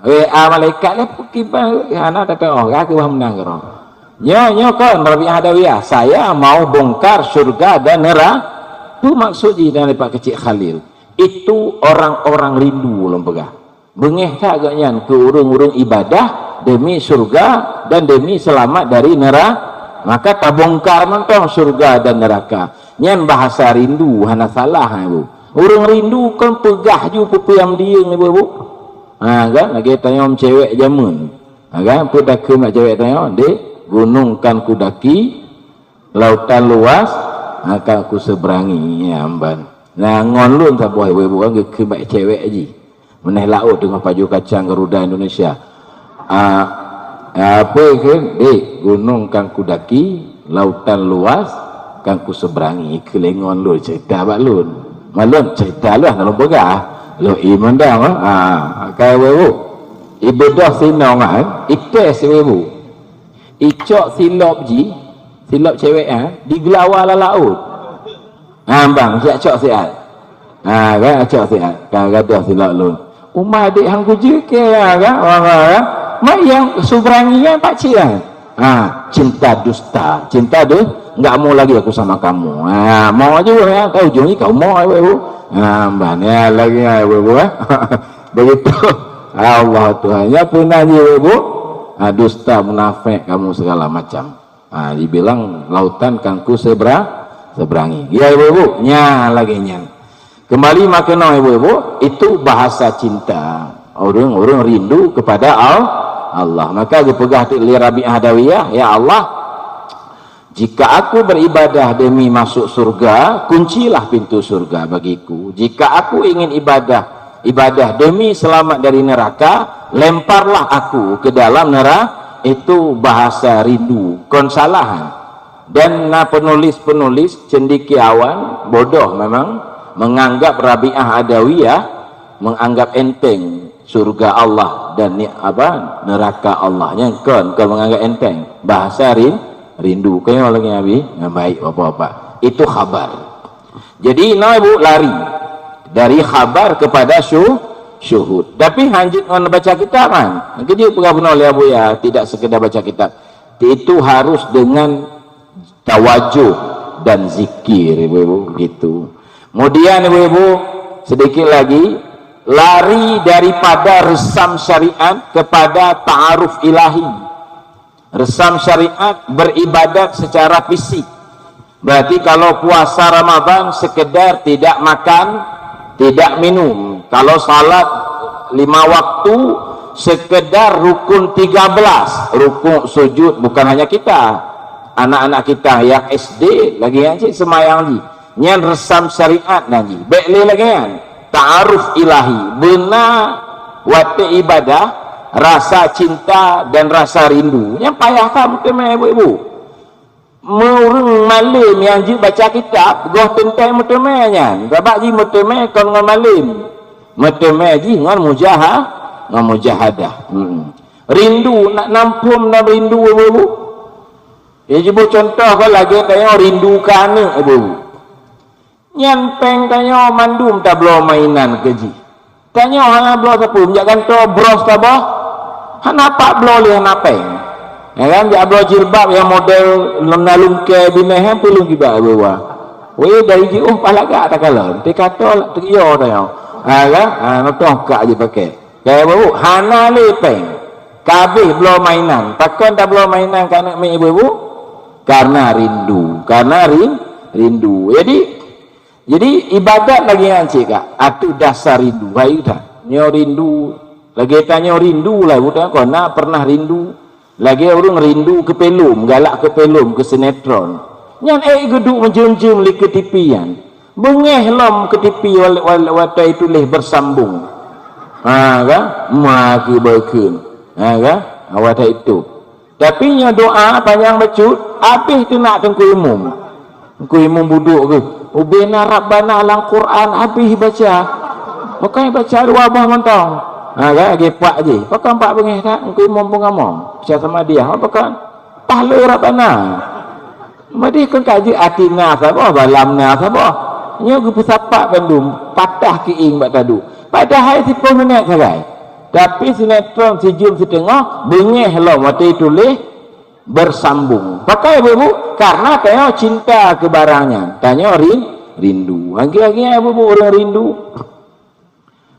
W A malaikat lé peukiban hana teutu'oh, ka keubah meunang keudroe. Nyoe, nyoe kon Rabi'ah Adawiyah, "Saya mau bongkar surga dan neraka." Tu maksud jih dan Pak Keuchik Khalil. Itu orang-orang rindu lôn peugah. Beungéh that gobnyan keu ureueng-ureueng ibadah demi syurga dan demi seulamat dari neura-, maka tabongkar mantong syurga dan neuraka. Nyan bahasa rindu, hana salah, Ibu. Ureueng rindu kon peugah ju peue-peue nyang deueng, Ibu-ibu. Ha, kan? Lagèe tanyoe cewek jameun. Ha, kan? Peue takheun bak cewek tanyoe, "Dek, gunung kan kudaki, lautan luas akan kuseberangi." Ya, amban. Nah, ngon lôn saboh ibu-ibu kan geukheun bak cewek jih. Meuneh laôt teungoh pajoh kacang garuda Indonesia. Ah, apa ke? Dek, gunong kan kudaki, lautan luas kan kuseberangi. Keu lé ngon lôn cerita bak lôn. Malôn cerita lôn hana lôn peugah. Lôn iman dah, ah, kai ibu-ibu. Ibeudôh sinong kan, ites ibu-ibu. Icok silop jih, silop cewek ah, digeulawa lam laôt. Ha, bang, siap cok siat. Ha, kan, cok siat. Kan gadoh silop lôn. Uma dek hang kujeue ke, ha, kan? Wah, wah, kan? Mak yang seberangi kan, pakcik kan? Ha, cinta dusta. Cinta du-, enggak mau lagi aku sama kamu. Ha, mau aja, ya. Tahu ujung ni kau mau, ibu-ibu. Ha, bang, ya, lagi, ya, ibu-ibu, eh. Begitu. Allah Tuhan. Ya, pernah je, ibu-ibu. Ha, dusta, munafik kamu segala macam. Ha, dibilang lautan kan ku sebera-, seberangi. Ya, ibu-ibu, nya lagèe nyan. Kembali makna ibu-ibu, itu bahasa cinta. Ureueng-ureueng rindu kepada Al-, Allah. Maka geupeugah lé Rabi'ah Adawiyah, "Ya Allah, jika aku beribadah demi masuk surga, kuncilah pintu surga bagiku. Jika aku ingin ibadah, ibadah demi selamat dari neraka, lemparlah aku ke dalam neraka." Itu bahasa rindu, kon salah. Dan na penulis-penulis cendekiawan, bodoh memang, menganggap Rabi'ah Adawiyah menganggap enteng surga Allah dan ni apa, neraka Allah. Nyan kon, kon menganggap enteng. Bahasa rin-, rindu. Kayong lagi Abi, ngan baik bapak-bapak. Itu khabar. Jadi, na ibu lari dari khabar kepada syu-, syuhud. Tapi hanjeuet ngon baca kitab kan. Keujeuet peugah bunoe lé Abuya, tidak sekedar baca kitab. Itu harus dengan tawajuh dan zikir, ibu-ibu, gitu. Kemudian, ibu-ibu, sedikit lagi, lari daripada resam syariat kepada ta'aruf ilahi. Resam syariat beribadat secara fisik. Berarti kalau puasa Ramadan sekedar tidak makan, tidak minum. Kalau salat lima waktu sekedar rukun tiga belas, rukuk, sujud, bukan hanya kita. Anak-anak kita yang S D lagi yang cik semayang ji. Nyan resam syariat nan ji. Bèk lé lagèe nyan. Ta'aruf ilahi. Beuna watèe ibadah, rasa cinta dan rasa rindu. Nyan payah that meuteumé ibu-ibu. Ureueng malém nyang jeuet baca kitab, goh teuntèe meuteumé nyan. Sabab jih meuteumé kon ngon malém. Meuteumé jih ngon mujaha-, ngon mujahadah. Hmm. Rindu, nak nam phom nam rindu, ibu-ibu. Ya, cuba contoh kan lagèe tanyoe rindu keu aneuk, ibu-ibu. Nyan pèng tanyoe mandum tabloe mainan keu jih. Tanyoe hana bloe sapeue, jak gantoe bros saboh, hana pat bloe lé hana pèng. Ya kan, jak bloe jilbab nyang model na lungkèe binéh nyan peuleueh geuba beuwa. Weh, dari jiôh paih lagak takalon, teuka toe teuyo tanyoe. Ha kan? Ha, nyoe toh kak jipakè. Kaya baru, hana lé pèng. Ka abéh bloe mainan. Pakon tabloe mainan keu aneuk miet ibu-ibu? Karena rindu. Karena rin-, rindu. Jadi, jadi ibadat lagèe nyan cit kak. Atu dasar rindu. Baik dah. Nyoe rindu. Lagèe tanyoe rindu lah, bukan kon na pernah rindu. Lagèe ureueng rindu keu filem, galak keu filem, keu sinetron. Nyan ék geuduek meujeuem-jeuem lé keu T V nyan. Beungèh lom keu T V wal-, wal-, watèe tuléh bersambung. Ha kan? Ma keu beukheun. Ha kan? Awai that itu. Tapi nyoe doa panyang bacut, abéh teunak teungku imum. Teungku imum budok geuh. Ubena Rabbana lam Quran abéh baca. Bukan baca dua boh mantong. Ha kan? Lagi pak jih. Pakon pak beungèh that? Teungku imum peungamong. Baca sama dia. Pakon? Pahlé Rabbana. Meudeh kon ka jeuet atina saboh, balamna saboh. Nyoe geupeusapat bandum, patah keuieng bak taduek. Padahai siplôh minèt sagai. Tapi sinetron sijeuem siteungoh, beungèh lom watèe tuléh bersambung. Pakon ibu-ibu? Karena tanyoe cinta keu barang nyan. Tanyoe rin-, rindu. Lagèe-lagèe ibu-ibu ureueng rindu.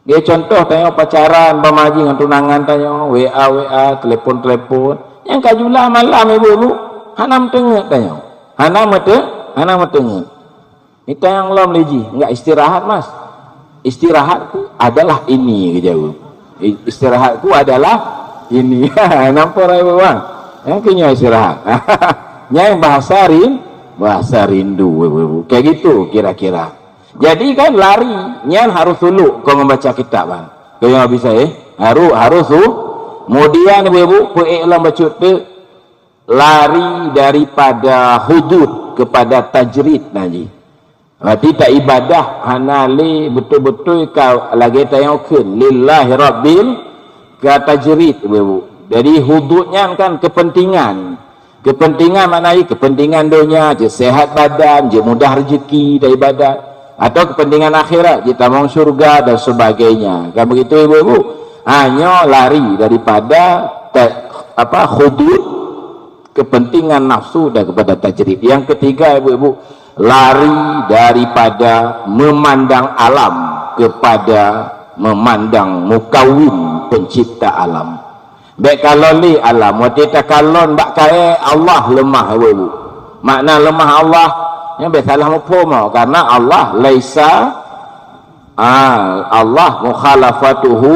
Lagèe contoh tanyoe pacaran, bak maji ngon tunangan tanyoe, W A, W A, telepon, telepon. Nyang ka jula malam ibu-ibu, hana meuteungeut tanyoe. Hana meute-, hana meuteungeut. Mita nyang lom lé jih, "Enggak istirahat, Mas." "Istirahatku adalah ini," geujaweueb. "I-, istirahatku adalah ini." Nampak ibu-ibu? Nyang keu nyoe istirahat. Nyang bahasa rin-, bahasa rindu ibu-ibu. Kayak gitu kira-kira. Jadi kan lari, nyan harôh suluk kon ngon baca kitab kan. Keu nyang bisa, eh? Harôh, harôh su-, kemudian ibu-ibu, peuék lom bacut teuk, lari daripada hudud kepada tajrid nah jih. Berarti taibadah hana lé beutôi-beutôi ka lagèe tanyoe kheun, lillahi rabbil, ka tajrid, ibu-ibu. Jadi hudud nyan kan kepentingan. Kepentingan makna jih kepentingan donya, jeuet sehat badan, jeuet mudah rezeki dari ibadat, atau kepentingan akhirat, jeuet tamong syurga dan sebagainya. Kan begitu ibu-ibu? Ha, nyoe lari daripada te-, apa, hudud kepentingan nafsu dan kepada tajrid. Yang ketiga, ibu-ibu, lari daripada memandang alam kepada memandang mukawwim, pencipta alam. Bèk kalon lé alam, watèe takalon bak kayèe Allah leumah, ibu-ibu. Makna leumah Allah, nyan bèk salah muphom, karena Allah laisa, ah, Allah mukhalafatuhu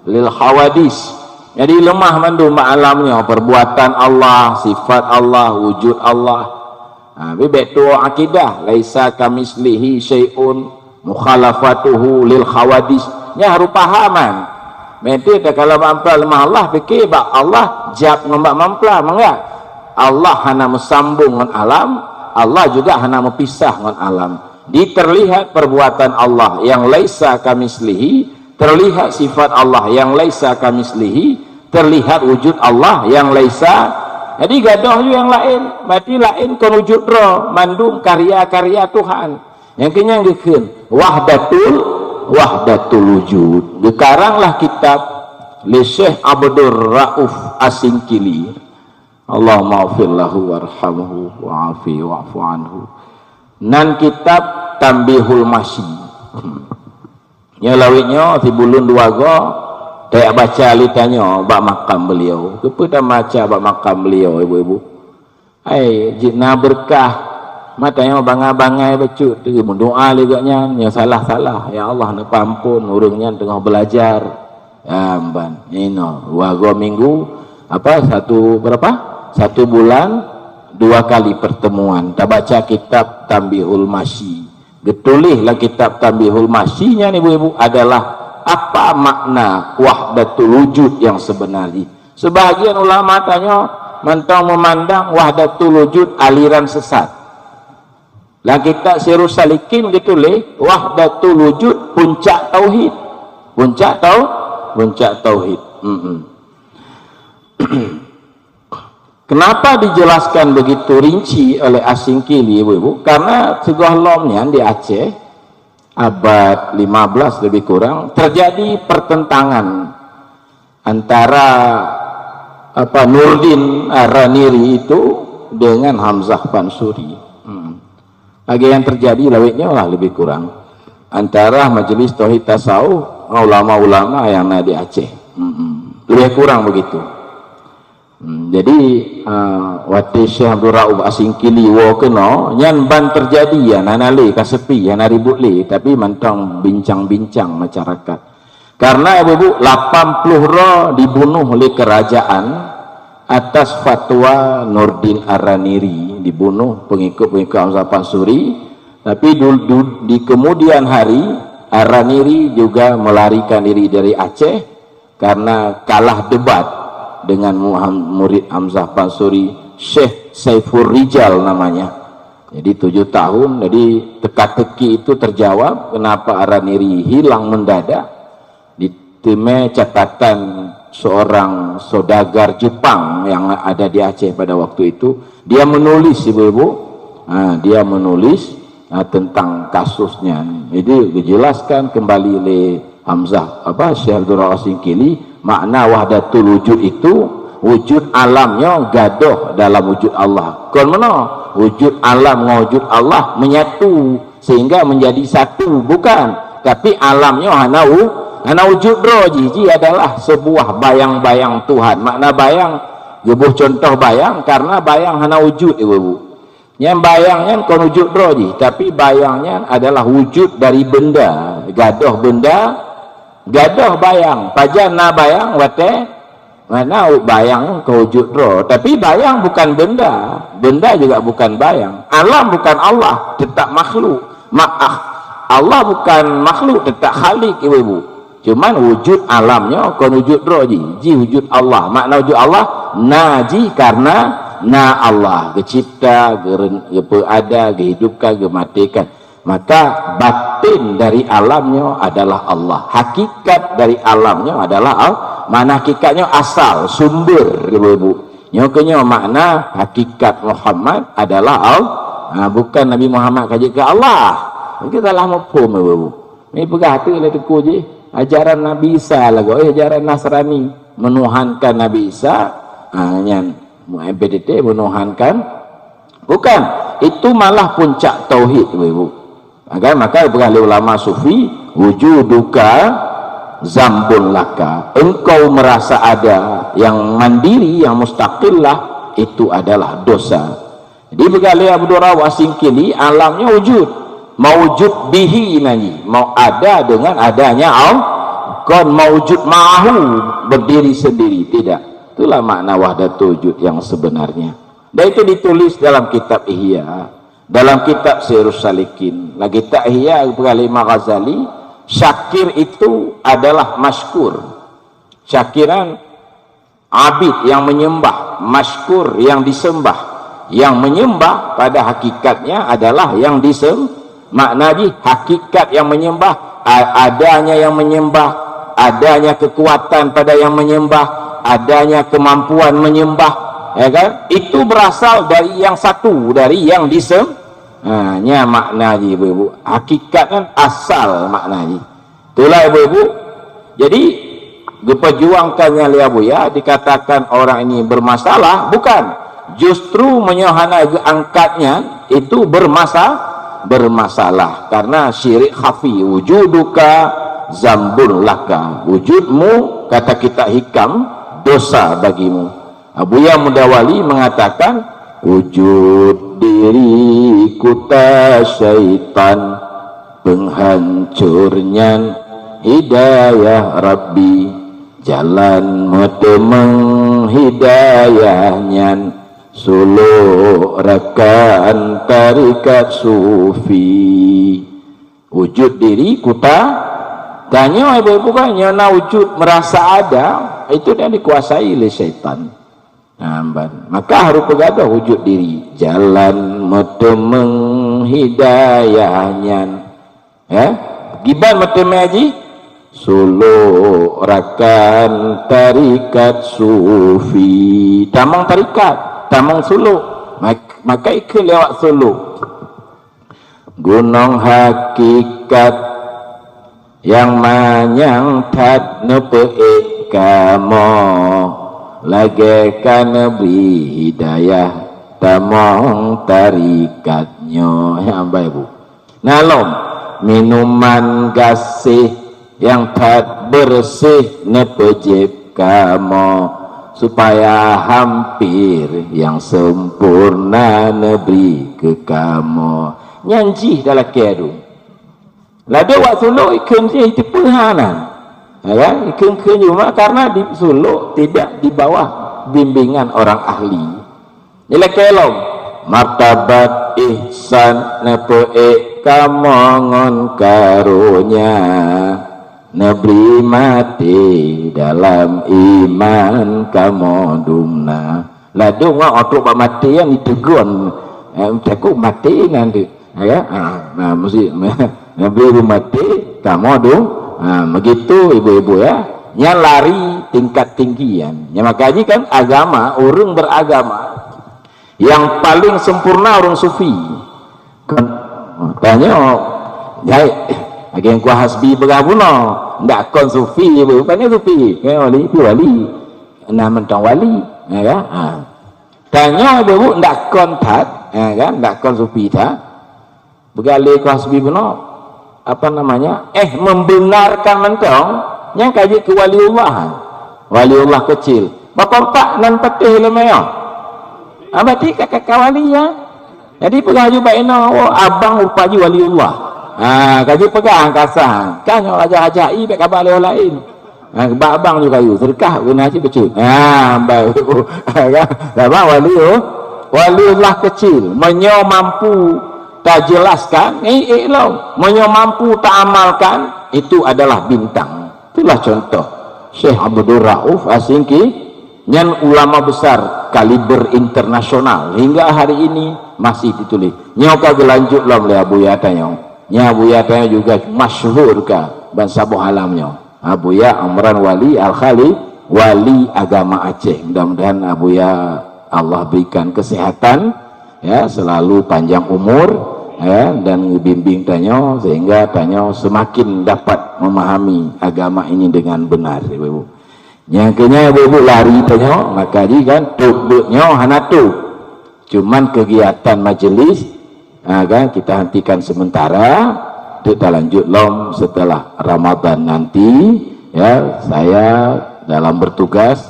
lil hawadis. Jadi leumah mandum bak alam nyoe, perbuatan Allah, sifat Allah, wujud Allah. Ha, tapi bèk tuwoe akidah, laisa kamitslihi syai'un, mukhalafatuhu lil hawadis. Nyan harôh pahaman. Meuntèe takalon bak mamplam leumah Allah, pikè bak Allah jab ngon bak mamplam, enggak? Allah hana meusambong ngon alam, Allah juga hana meupisah ngon alam. Di terlihat perbuatan Allah yang laisa kamitslihi, terlihat sifat Allah yang laisa kamitslihi, terlihat wujud Allah yang laisa. Jadi gadôh ju nyang laén, berarti laén kon wujud droe, mandum karya-karya Tuhan. Nyang keu nyan geukheun wahdatul, wahdatul wujud. Geukaranglah kitab lé Syekh Abdul Rauf Asingkili. Allahumma ighfir lahu warhamhu wa'afi wa'fu anhu. Nan kitab Tanbihul Masyi. Hmm. Nyoe lawét nyoe sibuleuen dua goe, tajak baca lé tanyoe bak makam beliau. Keupeue tabaca bak makam beliau, ibu-ibu? Hai, jeuet na beureukat. Mata nyoe bangai-bangai bacut, teumeudoa lé gobnyan, nyang salah-salah, "Ya Allah, neupeuampon, ureuëng nyan teungoh beulajar." Ya, ban. Inoe, dua goe minggu, apa, satu berapa? Satu bulan, dua kali pertemuan. Tabaca kitab Tanbihul Masyi. Geutuléh lam kitab Tanbihul Masyi nyan, ibu-ibu, adalah apa makna wahdatul wujud yang sebenar jih. Sebahagian ulama tanyoe mantong meumandang wahdatul wujud aliran sesat. Lam kitab Sirus Salikin geutuléh, wahdatul wujud puncak tauhid. Puncak tau-, puncak tauhid. Mm-mm. Kenapa dijelaskan begitu rinci oleh Asingkili, ibu-ibu? Karena sigohlom nyan di Aceh, abad lima belas lebih kurang, terjadi pertentangan antara, apa, Nurdin Ar-Raniri itu dengan Hamzah Pansuri. Hmm. Lagèe nyang terjadi lawét nyoe lah lebih kurang antara Majelis Tauhid Tasawuf ngon ulama-ulama nyang na di Aceh. Hmm. Lebih kurang begitu. Hmm, jadi, ah, watèe Syekh Abdul Rauf Asingkili woe keunoe, nyan ban terjadi, ya, hana lé, ka sepi, hana ribut lé, tapi mantong bincang-bincang masyarakat. Karena, ibu-ibu, lapan puluh droe dibunuh oleh kerajaan atas fatwa Nurdin Ar-Raniri, dibunuh pengikut-pengikut Hamzah Pansuri, tapi du-, du-, di kemudian hari, Ar-Raniri juga melarikan diri dari Aceh, karena kalah debat dengan Muham-, murid Hamzah Pansuri, Syekh Saiful Rijal namanya. Jadi tujuh tahun, jadi teka-teki itu terjawab kenapa Ar-Raniri hilang mendadak. Diteumé catatan seorang saudagar Jepang yang ada di Aceh pada waktu itu. Dia menulis, ibu-ibu. Ha, dia menulis, ha, tentang kasusnya. Jadi dijelaskan kembali oleh Hamzah, apa, Syekh Abdul Rauf Asingkili, makna wahdatul wujud itu, wujud alam nyoe gadôh dalam wujud Allah. Kon meunoe, wujud alam ngon wujud Allah menyatu sehingga menjadi satu, bukan. Tapi alam nyoe hana u-, hana wujud droe jih, jih adalah sebuah bayang-bayang Tuhan. Makna bayang, geuboh contoh bayang, karena bayang hana wujud, ibu-ibu. Nyan bayang nyan kon wujud droe jih, tapi bayang nyan adalah wujud dari benda. Gadôh benda, gadôh bayang. Pajan na bayang watèe, mana bayang kon wujud droe. Tapi bayang bukan benda. Benda juga bukan bayang. Alam bukan Allah, tetap makhluk. Maaf. Allah bukan makhluk, teutap Khalik, ibu-ibu. Cuman wujud alam nyoe kon wujud droe jih, jih wujud Allah. Makna wujud Allah, na jih karena na Allah, geucipta, geuren-, geupeuada, geuhidupkan, geumatékan. Maka batin dari alam nyoe adalah Allah. Hakikat dari alam nyoe adalah Allah. Makna hakikat nyoe asal, sumber, ibu-ibu. Nyoe keuh nyoe makna hakikat Muhammad adalah Allah. Ha, bukan Nabi Muhammad ka jeuet keu Allah. Mungkin salah muphom, ibu-ibu. Ni peugah tu lé teungku jih, ajaran Nabi Isa lagoe, eh, ajaran Nasrani menuhankan Nabi Isa. Ha, nyan, M P T T menuhankan. Bukan. Itu malah puncak tauhid, ibu-ibu. Ha, kan? Maka peugah lé ulama sufi, "Wujuduka zambun laka." Engkau merasa ada yang mandiri, yang mustaqillah, itu adalah dosa. Jadi peugah lé Abu Durar As-Singkili, alam nyoe wujud. Maujud bihi nanti. Mau ada dengan adanya Allah. Kon maujud ma'ahu, berdiri sendiri. Tidak. Itulah makna wahdatul wujud yang sebenarnya. Dan itu ditulis dalam kitab Ihya, dalam kitab Sirus Salikin. Nah, kitab Ihya peugah lé Imam Ghazali, Syakir itu adalah masykur. Syakiran abid yang menyembah, masykur yang disembah. Yang menyembah pada hakikatnya adalah yang disem-, makna jih hakikat yang menyembah, a-, adanya yang menyembah, adanya kekuatan pada yang menyembah, adanya kemampuan menyembah, ya kan? Itu berasal dari yang satu, dari yang disem-, ha, nya makna jih, ibu-ibu. Hakikat kan asal makna jih. Itulah, ibu-ibu. Jadi, geuperjuangkan nyan lé Abuya, dikatakan orang ini bermasalah, bukan. Justru meunyoe hana geuangkat nyan, itu bermasa-, bermasalah. Karena syirik khafi, "Wujuduka zambun laka." Wujudmu, kata kitab hikam, dosa bagimu. Abuya Mudawali mengatakan, "Wujud diri kuta syaitan, penghancur nyan hidayah Rabbi, jalan meuteumeng hidayah nyan, suluk rakan tarikat sufi." Wujud diri kuta, tanyoe ibu-ibu kan, nyoe na wujud merasa ada, itu dah dikuasai lé syaitan. Nah, ban. Maka harus peugadôh wujud diri. Jalan meuteumeng hidayah nyan. Ya? Giban meuteumeng jih? Suluk rakan tarikat sufi. Tamong tarikat, tamong suluk. Mak-, maka ikheun lewat suluk. Gunong hakikat nyang manyang that neupeuék kamoe, lagée ka neubri hidayah tamong tarikat nyoe. Hai, Bapak Ibu. Na lom, minuman gaséh nyang that beureuséh neupeujieb kamoe, supaya hampir nyang sempurna neubri keu kamoe. Nyan jih dah lakée dum. Ladôm wak suluk ikheun jih teupeue hana. Ya kan? Ikheun-kheun cuma karena di suluk tidak di bawah bimbingan orang ahli. Jilakée lom, martabat ihsan neupeuék kamoe ngon karonya, neubri maté dalam iman kamoe dumna. Ladôm ngon otrok bak maté nyan jiteugon, eh, takot maté nyan deuh. Ya, ha, nah, mesti neubri maté kamoe dum. Ha, begitu ibu-ibu ya. Nyan lari tingkat tinggi nyan. Nyan makajih kan agama, ureuëng beragama yang paling sempurna ureuëng sufi. Kan, tanyoe, jai, lagée Teungku Hasbi peugah bunoe, ndak kon sufi, bukan sufi, kan wali, wali. Nah, mantong wali, ya kan? Ha. Tanyoe ibu-ibu ndak kon that, ya kan? Ndak kon sufi that. Peugah lé Teungku Hasbi bunoe, apa namanya, eh, membenarkan mantong, nyang ka jeuet keu waliullah. Waliullah kecil. Bapak-bapak nan patéh lé meunyoe. Ah, berarti ka, ka, ka wali, ya. Jadi peugah ju bak inoe, "Oh, abang rupa jih waliullah." Ha, ka jipeugah kasa. Kan nyoe raja haji bèk kaba lé laén. Ha, bak abang ju kayu, seudeukah guna cit bacut. Ha, baru. Kan? Sabab wali, oh, waliullah kecil. Meunyoe mampu Tajelaskan, eh, eh, lom. Meunyoe mampu taamalkan, itu adalah bintang. Itulah contoh Syekh Abdul Rauf Asingki, nyan ulama besar kaliber internasional hingga hari ini masih ditulis. Nyoe ka geulanjut lom lé Abuya tanyoe. Nyan Abuya tanyoe juga masyhur ka bansaboh alam nyoe. Abuya Amran Wali Al-Khali, wali agama Aceh. Mudah-mudahan Abuya Allah berikan kesehatan, ya, selalu panjang umur, ya, dan bimbing tanyoe sehingga tanyoe semakin dapat memahami agama ini dengan benar, Ibu-ibu. Nyang keu nyan Ibu-ibu lari tanyoe, maka ji kan, tôb beuet nyoe hana tôb. Cuman kegiatan majelis, ha, kan, kita hentikan sementara, teutalanjut lom setelah Ramadan nanti, ya, saya dalam bertugas,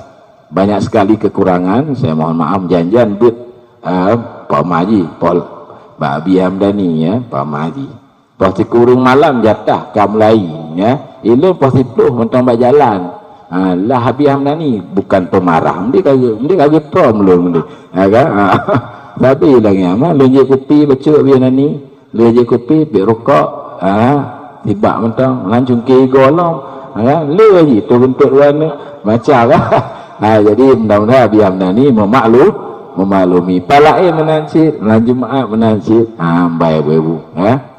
banyak sekali kekurangan, saya mohon maaf, janjian beuet, ha, Pak Maji, Pol, Pak Abi Hamdani, ya, Pak Maji. Poh sikureueng malam jatah ka mulai, ya. Ilôn poh siplôh mantong bak jalan. Ha, lah Abi Hamdani bukan pemarah, meusti ka, meusti ka geutrom lôn meusti. Ha, kan? Ha. Tapi lagèe nyan, lôn jép kupi bacut Abi Hamdani, lôn jép kupi, piep rukok, ha, sibak mantong, lam cungké igoe lom. Ha, kan? Lé jih teuh beuntot warna, macam, kan? Ha, jadi mudah-mudahan Abi Hamdani meumaklum, meumaklumi. Palaén meunan cit, lam Jumaat meunan cit. Ha, ambai ibu-ibu, ya.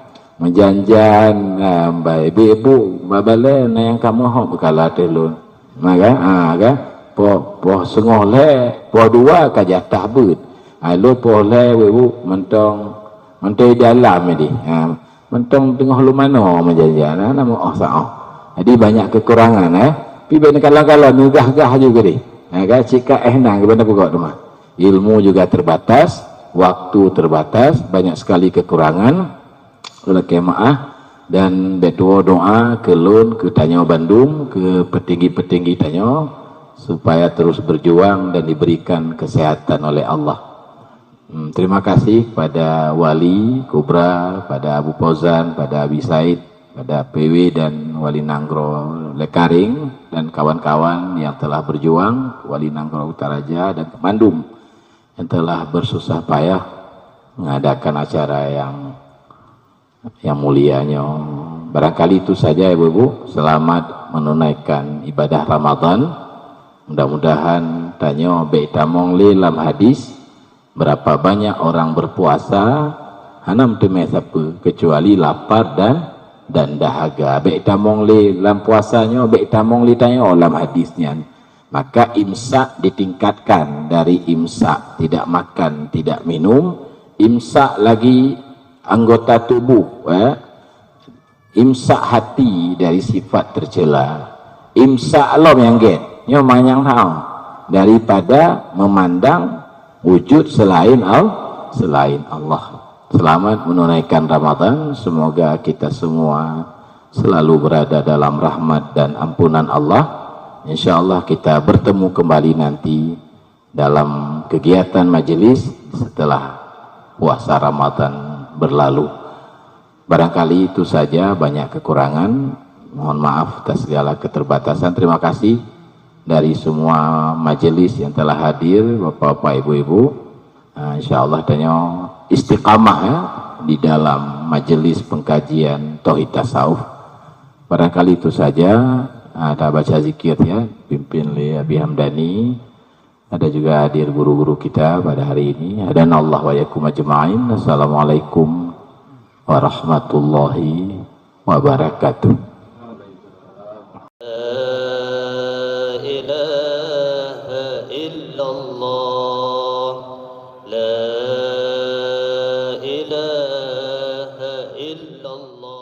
Meujan-jan, ah, bai, ibu-ibu, babalée na nyang ka meuhom beukala ateueh lôn. Na kan? Ah, kan? Poh, poh seungoh lhée, poh dua ka jatah beuet. Ah, lôn poh lhée, ibu-ibu, mantong, mantong di dalam jadi. Ah, mantong teungoh lôn manoe meujan-jan, na, na meuoh saoh. Jadi banyak kekurangan, eh. Tapi bèk kalon-kalon, neugah-gah juga deh. Ah, kan? Cit ka éh nang, keubeuna peugah teuma. Ilmu juga terbatas, waktu terbatas, banyak sekali kekurangan. Lakée meu'ah dan beudoa keu lôn, keu tanyoe bandum, keu peutinggi-peutinggi tanyoe, supaya terus berjuang dan diberikan kesehatan oleh Allah. Hmm, terima kasih pada Wali Kubra, pada Abu Fauzan, pada Abi Said, pada P W dan Wali Nanggroe Lekaring dan kawan-kawan yang telah berjuang, Wali Nanggroe Utaraja dan keu bandum yang telah bersusah payah mengadakan acara yang yang mulia nyoe. Barangkali itu saja, Ibu-ibu. Selamat menunaikan ibadah Ramadan. Mudah-mudahan tanyoe bèk tamong lé lam hadis, berapa banyak orang berpuasa, hana meuteumé sapeue, kecuali lapar dan, dan dahaga. Bèk tamong lé lam puasa nyoe, bèk tamong lé tanyoe lam hadis nyan. Maka imsak ditingkatkan dari imsak tidak makan, tidak minum, imsak lagi anggota tubuh, eh, imsak hati dari sifat tercela, imsak lom nyang gét, nyoe manyang hal daripada memandang wujud selain Al-, selain Allah. Selamat menunaikan Ramadan, semoga kita semua selalu berada dalam rahmat dan ampunan Allah. Insya Allah kita bertemu kembali nanti dalam kegiatan majelis setelah puasa Ramadan berlalu. Barangkali itu saja, banyak kekurangan. Mohon maaf atas segala keterbatasan. Terima kasih dari semua majelis yang telah hadir, bapak-bapak, ibu-ibu. Ah, insya Allah tanyoe istiqamah, ya, di dalam majelis pengkajian Tauhid Tasawuf. Barangkali itu saja, ah, ada baca zikir, ya, pimpin lé Abi Hamdani. Ada juga hadir guru-guru kita pada hari ini. Hadanallahu wa iyyakum ajma'in. Assalamualaikum warahmatullahi wabarakatuh. La ilaha illallah. La ilaha illallah.